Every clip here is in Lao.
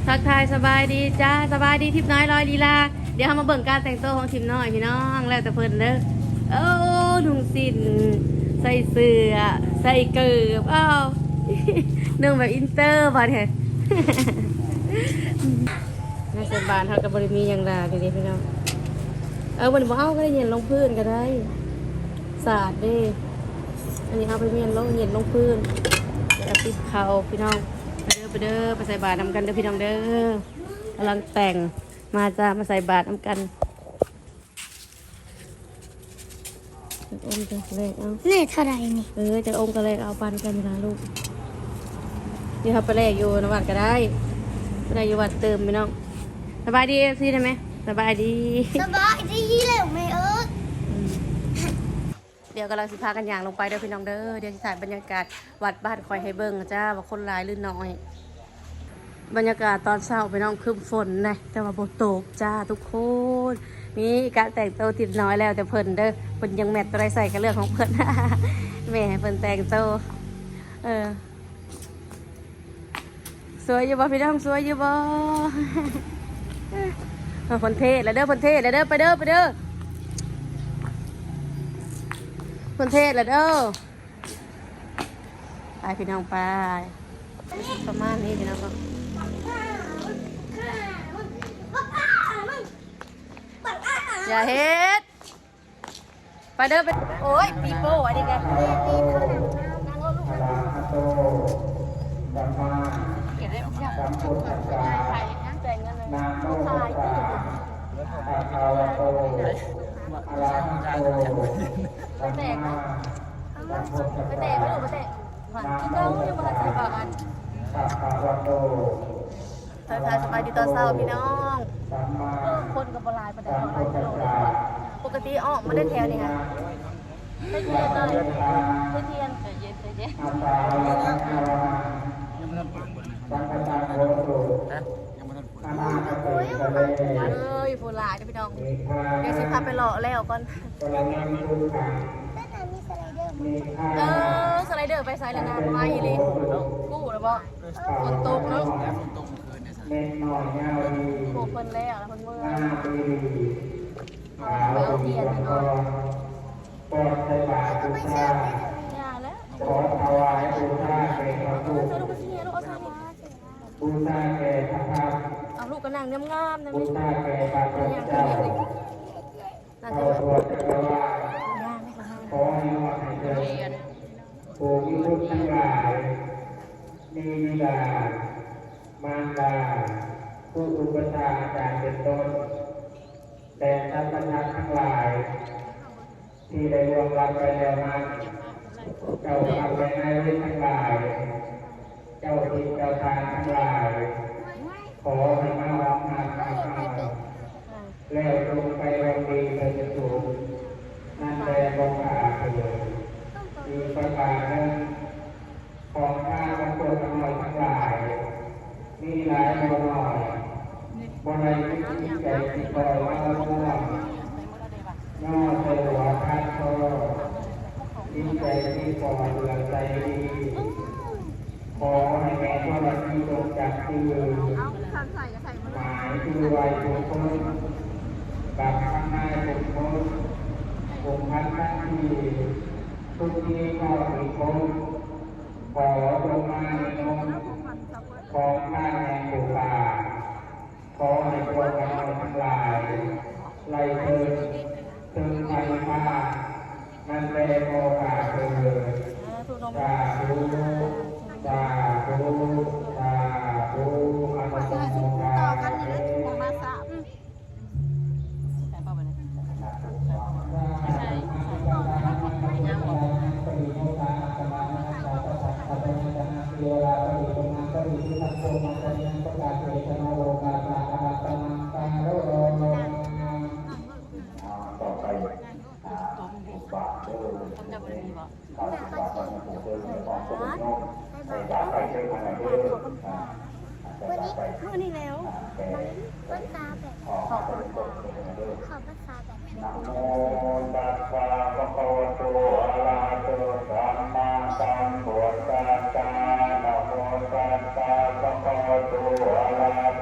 ທັກທາຍສະບາຍດີຈ້າ ສະບາຍດີທິບນ້ອຍລອຍລີລາ. ດຽວເຮົາມາເບິ່ງການແຕ່ງໂຕຂອງທິບນ້ອຍພີ່ນ້ອງ ແລ້ວແຕ່ເພິ່ນເດີ. ໂອ້ ນຸ່ງສິ້ນ ໃສ່ເສື້ອ ໃສ່ເກີບ ອ້າວ ນຸ່ງແບບອິນເຕີບາດນີ້. ໃນເຊບານເຮົາກໍບໍ່ໄດ້ມີຫຍັງຫຼາຍເດ້ພີ່ນ້ອງ. ເອີ ບໍ່ໄດ້ ບໍ່ເອົາກໍໄດ້ ເຫງັນລົງພື້ນກໍໄດ້ ສາດເດ້. ອັນນີ້ເອົາໄປເຫງັນລົງ ເຫງັນລົງພື້ນ ແລ້ວກໍຕິດເຂົ້າພີ່ນ້ອງ. ໄປເດີ ໄປເດີ ໄປໃສ່ບາດນຳກັນເດີພີ່ນ້ອງເດີ. ກຳລັງແຕ່ງ ມາຈ້າ ມາໃສ່ບາດນຳກັນ. ຈັກອົງຈັກແລກເອົາ. ນີ້ເທົ່າໃດນີ້? ເອີ ຈັກອົງກໍແລກເອົາ ປັນກັນນີ້ລະລູກ. ດຽວເຮົາໄປແລກຢູ່ນຳວັດກໍໄດ້ ໄປແລກຢູ່ວັດຕື່ມພີ່ນ້ອງ. ສະບາຍດີເອັຟຊີໄດ້ໄໝ? ສະບາຍດີ ສະບາຍດີແລ້ວແມ່ເອີຍ. ອືມ ດຽວກຳລັງຊິພາກັນຍ່າງລົງໄປເດີພີ່ນ້ອງເດີ. ດຽວຊິຖ່າຍບັນຍາກາດວັດບ້ານຂ້ອຍໃຫ້ເບິ່ງຈ້າ ວ່າຄົນຫຼາຍຫຼືໜ້ອຍ. ບັນຍາກາດຕອນເຊົ້າພີ່ນ້ອງ ຄຶ້ມຝົນແດ່ ແຕ່ວ່າບໍ່ຕົກຈ້າທຸກຄົນ. ນີ້ກະແຕ່ງໂຕຕິດນ້ອຍແລ້ວແຕ່ເພິ່ນເດີ ເພິ່ນຍັງແມັດໂຕໃດໃສ່ກະເລື່ອງຂອງເພິ່ນ ແມ່ໃຫ້ເພິ່ນແຕ່ງໂຕ. ເອີ ສວຍຢູ່ບໍ່ພີ່ນ້ອງ ສວຍຢູ່ບໍ່? ເພິ່ນເທດແລ້ວເດີ ເພິ່ນເທດແລ້ວເດີ ໄປເດີ ໄປເດີ ເພິ່ນເທດແລ້ວເດີ. ໄປພີ່ນ້ອງໄປ ປະມານນີ້ພີ່ນ້ອງເນາະ. ຢ່າເຮັດ ໄປເດີ ໄປ. ໂອ້ຍ ປີໂປ້ອັນນີ້ກະ ນັ່ງລົງລູກ ນັ່ງລົງ ເກັບໄດ້ບໍ່? ແຕ່ງເງິນເລີຍ ຂາຍ ໄປແຕກ ໄປແຕກ ໄປແຕກ ຫວານຄືເກົ່າ ຍັງບໍ່ທັນໃສ່ບາດ. ທັກທາຍສະບາຍດີຕອນເຊົ້າພີ່ນ້ອງ. ເອີ ຄົນກໍບໍ່ຫຼາຍປານໃດເນາະ ຫຼາຍກິໂລເລີຍ. ປົກກະຕິອອກມາໄດ້ແຖວນີ້ຫະ ໄດ້ທຽນເລີຍ ໄດ້ທຽນ. ໃຈເຢັນ ໃຈເຢັນ ຍັງບໍ່ທັນເປີດເບິ່ງນະ ຮະ ຍັງບໍ່ທັນ ເອີຍ ຜູ້ຫຼາຍເດີພີ່ນ້ອງ. ດຽວຊິພາໄປເລາະແລ້ວກ່ອນ. ເອີ ສະໄລເດີໄປໃສແລ້ວນະ? ມາອີ່ຫຼີ ກູ້ແລ້ວບໍ່? ຝົນຕົກເນາະ ຝົນຕົກມື້ຄືນນີ້. ໂອ້ ເພິ່ນແລ້ວ ເພິ່ນເມືອ ໄປເອົາທຽນເນາະ. ກ່ອນໃສ່ບາດບູຊາ ຢ່າແລ້ວ ຂໍຖວາຍບູຊາແກ່ພະພຸດ ເອົາໃສ່ລູກ ເອົາໃສ່ລູກ ເອົາໃສ່ລູກ ບູຊາແກ່ພະພັມ ເອົາລູກກໍນັ່ງງາມໆ ນັ່ງ ບູຊາແກ່ພະພຸດເຈົ້າ. ເຂົ້າທົ່ວຈັກກະວານ ຂໍໃຫ້ຮອດໃຫ້ເຖິງ ຜູ້ມີບຸນທັງຫຼາຍ ມີບິດາ ມານດາ ຄູອຸປັດຊາອາຈານເປັນຕົ້ນ ແລະ ສັບພະສັດທັງຫຼາຍ ທີ່ໄດ້ລ່ວງລັບໄປແລ້ວນັ້ນ, ເຈົ້າພັກແລະນາຍເວນທັງຫຼາຍ, ເຈົ້າຖິ່ນເຈົ້າຖານທັງຫຼາຍ, ຂໍໃຫ້ມາຮອງຮັບນຳເຮົາ, ແລ້ວຈົ່ງໄປຫວັງດີເຖິງສຸກ, ນັ້ນແລບໍ່ຂ້າເທີ. ອີກປະການໜຶ່ງ, ຂອງຂ້າພວກນ້ອຍທັງຫຼາຍ ມີຫຼາຍບໍ່ໜ້ອຍ, ບໍ່ໄດ້ມີຈິດໃຈທີ່ຄ່ອຍເມົາມ່ວນ, ຍໍໃສ່ຫົວພັດຄໍ, ຈິດໃຈທີ່ປ່ອເບື່ອໃຈດີ. ຂໍໃຫ້ແມ່ທໍລະນີຈົ່ງຈັກຊື່ ໝາຍຊື່ໄວ້ທຸກຄົນ, ກັບທາງນາຍທຸກຄົນ, ອົງພັນທັງສີ່, ທຸກທີ່ເຂົ້າອີກຄົນ. ຂໍຈົ່ງມານິຍົມ ຂອງທ່ານແຫ່ງຜູ້ຂ້າ, ຂໍໃຫ້ພວກຂ້ານ້ອຍທັງຫຼາຍ ໄລ່ເທີງເຖິງໄພຟ້າ ນັ້ນແລຂໍຂ້າເທີ. ສາທຸ ສາທຸ ສາທຸ ອະນຸໂມທານາເມ. ຕໍ່ໄປ ອ່າ ບາດເດີ. ເຂົາເຈົ້າກໍມີບໍ່? ເຂົາເຈົ້າກໍມີບໍ່? ໃສ່ບາດໄປເດີ ທາງໃນເດີ. ອ່າ ໃສ່ບາດໄປ ມື້ນີ້ແລ້ວ ອ່າ ແຕ່ ເພິ່ນຕາແບບ ຂໍພາສາ ຂໍພາສາແບບ ນະໂມຕັດສະ ພະຄະວະໂຕ ອະລະຫະໂຕ ສຳມາສຳພຸດທັດສະ. ນະໂມຕັດສະ ພະຄະວະໂຕ ອະລະຫະໂຕ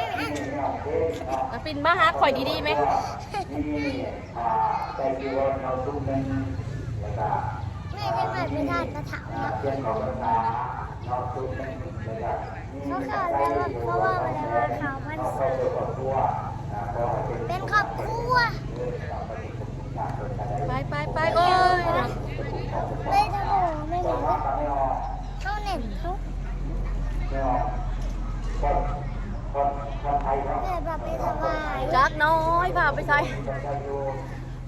ມາປິ່ນມາຫາຂ້ອຍດີໆແມະ. ແມ່ຈະມາໄປທານກະເທົາເນາະ. ເຂົາເອີ້ນວ່າ ເຂົາເວົ້າວ່າ ເປັນຄອບຄົວ ເປັນຄອບຄົວ. ໄປ ໄປ ໄປ ໂອ້ຍ ໄປທາງໂອ້ ແມ່ນຫຍັງ ເຮົາແໜ້ນ ເຮົາ ແມ່ພາໄປສະບາຍ ຈັກນ້ອຍ ພາໄປໃສ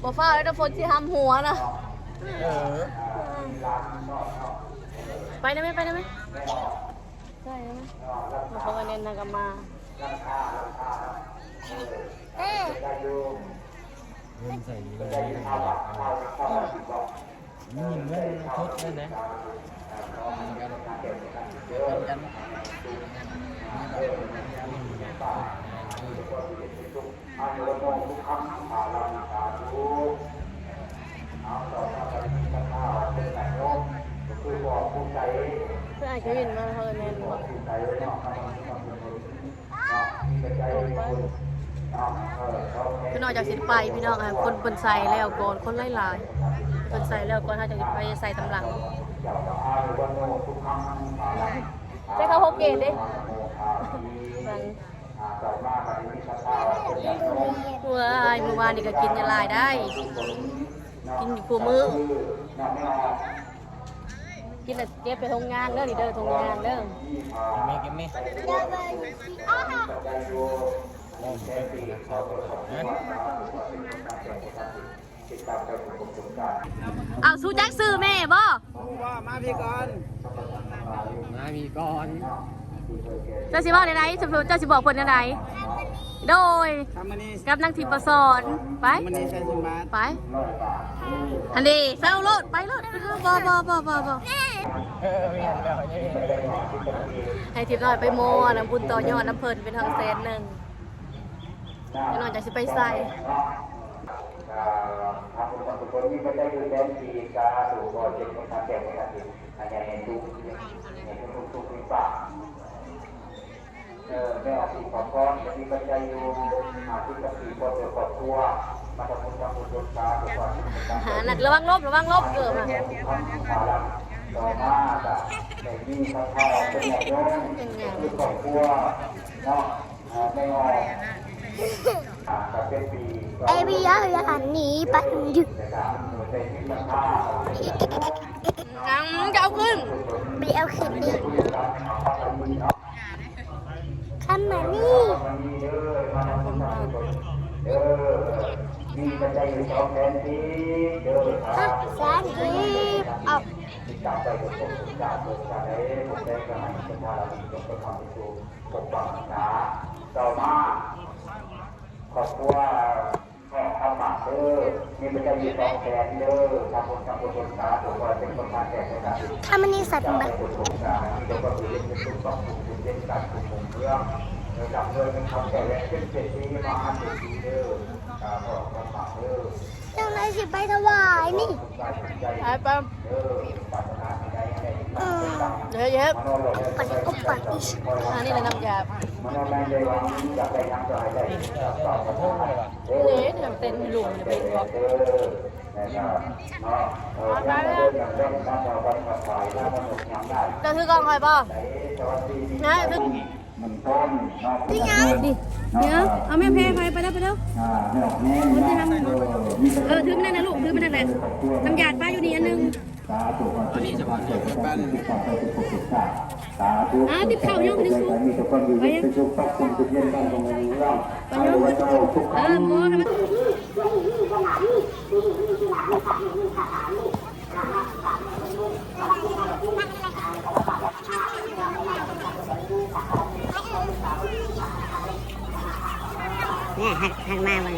ບໍ່ຟ້າວເດີ ຝົນຊິຫຳຫົວນະ. ເອີ ໄປນຳແມ່ ໄປນຳແມ່ ໃສ່ນຳແມ່ ເຂົາກໍແໜ້ນນະ ກໍມາ ເອີ. ເງິນໃສ່ນີ້ເລີຍ ນີ້ເງິນສົດເລີຍນະ ເງິນກັນ ເງິນກັນ ເພິ່ນອາດຈະເຫັນວ່າເຮົາແມ່ນບໍ່? ເພິ່ນອອກຈາກຊິໄປ ພີ່ນ້ອງ ຄົນເພິ່ນໃສ່ແລ້ວກ່ອນ ຄົນຫຼາຍໆ ເພິ່ນໃສ່ແລ້ວກ່ອນ ເຮົາຈັ່ງຊິໄປໃສ່ຕາມຫຼັງ. ແຕ່ເຂົາຫົກເກດເດ້ ວ້າຍ ມື້ວານນີ້ກໍກິນຫຼາຍໄດ໋ ກິນຢູ່ຄູ່ມື້. ກິນແລ້ວເກັບໄປໂຮງງານເດີ ນີ້ເດີ ໂຮງງານເດີ. ເກັບແມ່ ເກັບແມ່ ເອົາ ຮູ້ຈັກຊື່ແມ່ບໍ່? ບໍ່ ມາພີ້ກ່ອນ ມາພີ້ກ່ອນ. ເຈົ້າຊິເວົ້າແນວໃດ? ເຈົ້າຊິບອກເພິ່ນແນວໃດ? ໂດຍ ກັບນາງທິບປະສອນ ໄປ ໄປ ຫັ້ນເດ ເຊົາໂລດ ໄປໂລດ. ບໍ່ ບໍ່ ບໍ່ ບໍ່ ບໍ່ ເອີ ແມ່ນແລ້ວ ໃຫ້ທິບນ້ອຍໄປໂມອັນນັ້ນ ບຸນຕໍ່ຍອດນຳເພິ່ນ ເປັນທອງແສນໜຶ່ງ ຈັກໜ້ອຍຈັ່ງຊິໄປໃສ່. ເອີ ທຳບຸນທຳກຸສົນມີປັດໄຈຢູ່ແສນກີບ ສາທຸ ຂໍເປັນຄົນທາງແກ້ວຄົນທາງສິນ ໃຫ້ໃຫຍ່ໃຫ້ສູງ ໃຫ້ສູງສູງຂຶ້ນຟ້າ. ເອີ ແມ່ອອກສິນຂໍພອນ ຈະມີປັດໄຈຢູ່ ຫ້າສິບກັບສີ່ຄົນ ໂດຍຄອບຄົວ ມາທຳບຸນທຳກຸສົນ ສາທຸ ຂໍໃຫ້ ຫັ້ນລະ ລະວັງລົບ ລະວັງລົບ ເກີບ ຕໍ່ມາກະໄດ້ມີສັດທາເປັນຍາດໂຍມ ຄືຄອບຄົວເນາະ. ເອ ບີ ເອົາ ຢ່າຫັນໜີໄປ ຍັງຈະເອົາຂຶ້ນ ໄປເອົາຂຶ້ນນີ້ ຄຳມານີ້ ສາມສິບ ເອົາ ປົກປັກຮັກສາ. ຕໍ່ມາ ຄອບຄົວ ແຂກທຳມະເດີ ມີປັດໄຈຢູ່ສອງແສນເດີ ທຳບຸນທຳກຸສົນ ສາທຸ ຂໍໃຫ້ເປັນຄົນທາງແກ້ວຄົນທາງສິນ. ຖ້າມັນນີ້ສັດ ເຈົ້າໄປກົດສົງສານ ມີແຕ່ຄວາມຢູ່ເຢັນເປັນສຸກ ຄວາມສຸກເປັນເຈັນກັນ ຄວາມຮຸ່ງເຮືອງ ເອີ ລ່ຳລວຍເງິນຄຳ ແກ້ວແຫວນເປັນເສດຖີ ມະຫາເສດຖີເດີ ເຈົ້າ ຂອບໃຈເດີ. ຈັ່ງໃດຊິໄປຖວາຍນີ້ ໄປ ໄປ ເອີ ເຮັດ ເຮັດ ປັດ ປັດ ອັນນີ້ແຫຼະນ້ຳຢາ ເດ້ ນ້ຳເຕັ້ນໃຫ້ລຸງເຫັນບໍ່? ເຈົ້າຖືກ້ອງຂ້ອຍບໍ່? ນະ ຖື ນີ້ ນີ້ ເອົາ ເອົາແມ່ແພໄປ ໄປແລ້ວ ໄປແລ້ວ ເອີ ຖືໄປນັ້ນນະລູກ ຖືໄປນັ້ນແຫຼະ ນ້ຳຢາປ້າຢູ່ນີ້ອັນໜຶ່ງ. ສາທຸ ອັນນີ້ຈະວ່າເກີດເປັນບ້ານ ສາທຸ ອ້າວ ຕິບເຂົ້າຍັງບໍ່ໄດ້ສຸກ ມີແຕ່ຄວາມຢູ່ເຢັນເປັນສຸກ ປັກຄຸນເປັນເຢັນ ບ້ານເມືອງ ເອີ ບໍ່ ໃຫ້ມັນ ແນ່ ຫັນ ຫັນມາເບິ່ງ.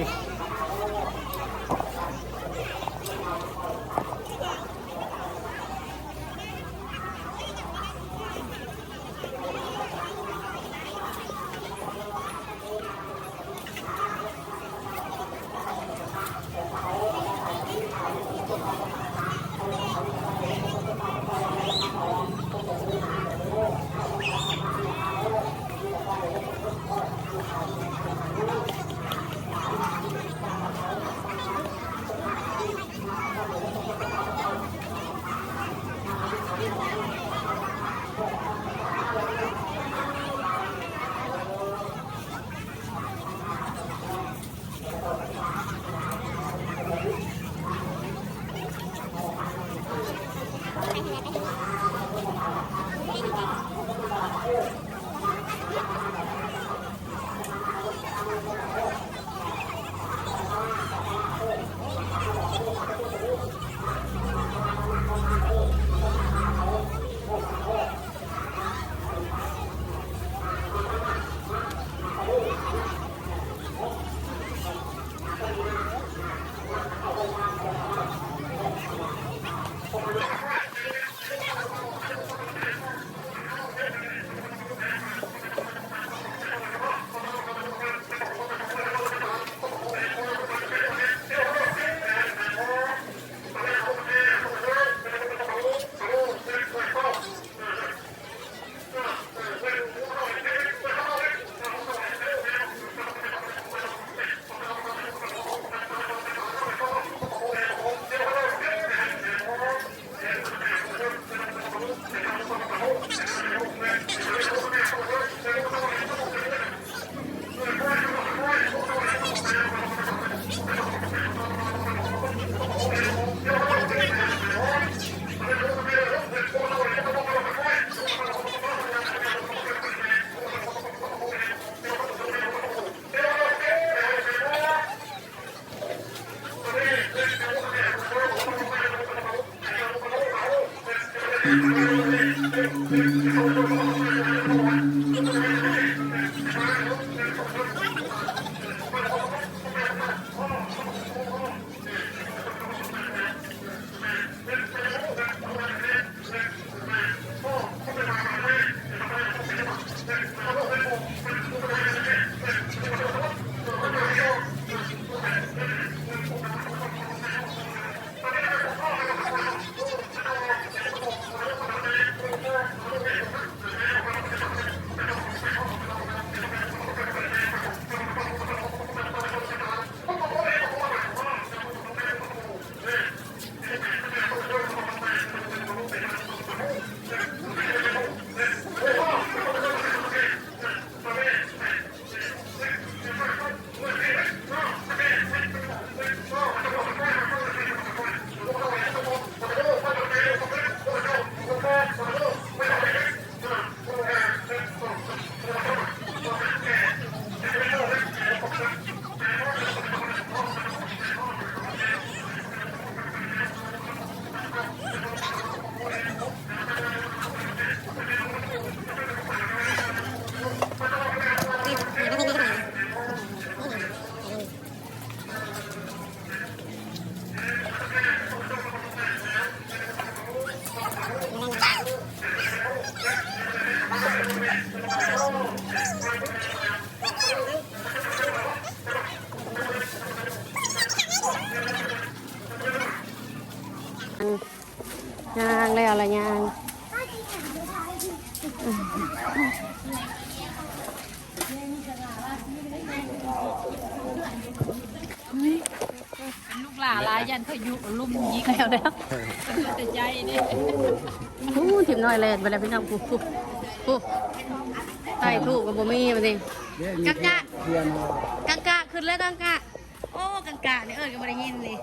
ย่างแล้วละย่าง เป็นลูกหลาหลาย ย่านพายุลมยิกแล้วเด้อ แต่ใจนี่ โอ้ ทีมน้อยแล่นไปแล้วพี่น้อง ปุ๊บ ปุ๊บ ปุ๊บ ใต้ถูกก็บ่มีบัดนี้ กังกะ กังกะ ขึ้นแล้วกังกะ โอ้ กังกะนี่เอิ้นก็บ่ได้ยินนี่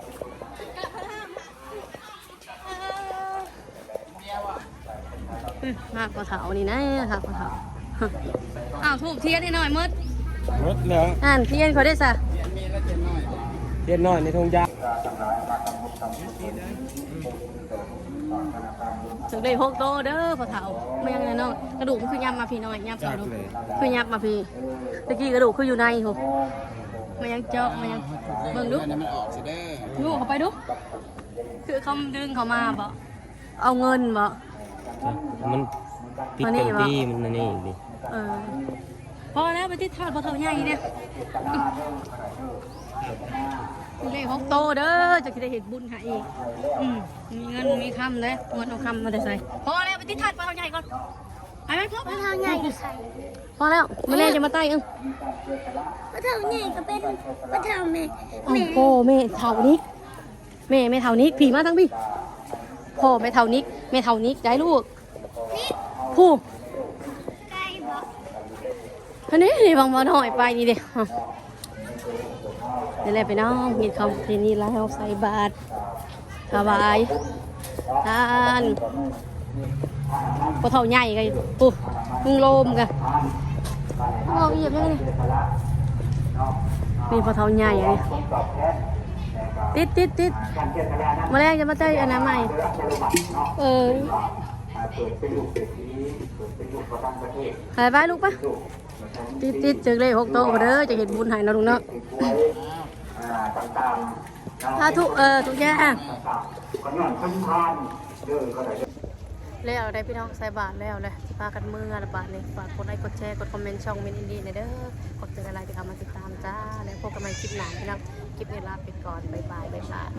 อืม หากพ่อเฒ่านี่นะ หากพ่อเฒ่า อ้าว ธูปเทียนให้หน่อย หมด หมดแล้ว อ่านเทียนเขาได้ซะ เทียนน้อยในถุงยาง ถือเลขหกโตเด้อพ่อเฒ่า มายังไงเนาะ กระดูกมันคือยับมาพี้น้อย ยับมาดู จักเลย คือยับมาพี้ ตะกี้กระดูกคืออยู่ในโห มายังเจาะ มายัง เบิ่งดู มันออกสิเด้อ ลูกเข้าไปดู คือเขาดึงเขามาบ่ เอาเงินบ่ มันติด อันนี้ กัน บ่ ดี มันอันนี้ดิ เออ พอแล้ว ไปติดทอดพ่อเฒ่าใหญ่เนี่ย เลขหกโตเด้อ จะสิได้เฮ็ดบุญให้อีก อืม มีเงินมีคำเด้อ เงินเอาคำมาแต่ไส พอแล้ว ไปติดทอดพ่อเฒ่าใหญ่ก่อน ไปไหม พ่อเฒ่าใหญ่อยู่ไส พอแล้ว มื้อแรกจะมาไต่ เออ พ่อเฒ่าใหญ่ก็เป็นพ่อเฒ่าแม่ โอ้โห แม่เฒ่านิก แม่ แม่เฒ่านิก พี้มาทางพี้ พ่อแม่เฒ่านิก แม่เฒ่านิก ได้ลูก ผู้ ไกลบ่ อันนี้ นี่ บังบ่น้อยไปนี่เด้ นี่แหละพี่น้อง กินข้าวที่นี่แล้ว ใส่บาตร ถวายทาน พ่อเฒ่าใหญ่ก็อยู่ ปุ๊บ ลุงโลมก็ เอาอีกอย่างนี้ นี่พ่อเฒ่าใหญ่อันนี้ ติด ติด ติด มาแล้วจะมาใส่อันนั้นใหม่ เออ ไป ไปลูกไป ติด ติด ถือเลขหกโตเด้อ จะเฮ็ดบุญให้เนาะลุงเนาะ สาธุ เออ ทุกอย่าง แล้วได้พี่น้อง ใส่บาตรแล้วแหละ สิพากันเมือละบาดนี้ ฝากกดไลค์ กดแชร์ กดคอมเมนต์ช่องมินอินดี้แหน่เด้อ ขอบใจหลายๆที่เข้ามาติดตามจ้า แล้วพบกันใหม่คลิปหน้าพี่น้อง คลิปนี้ลาไปก่อน บ๊ายบาย บ๊ายบาย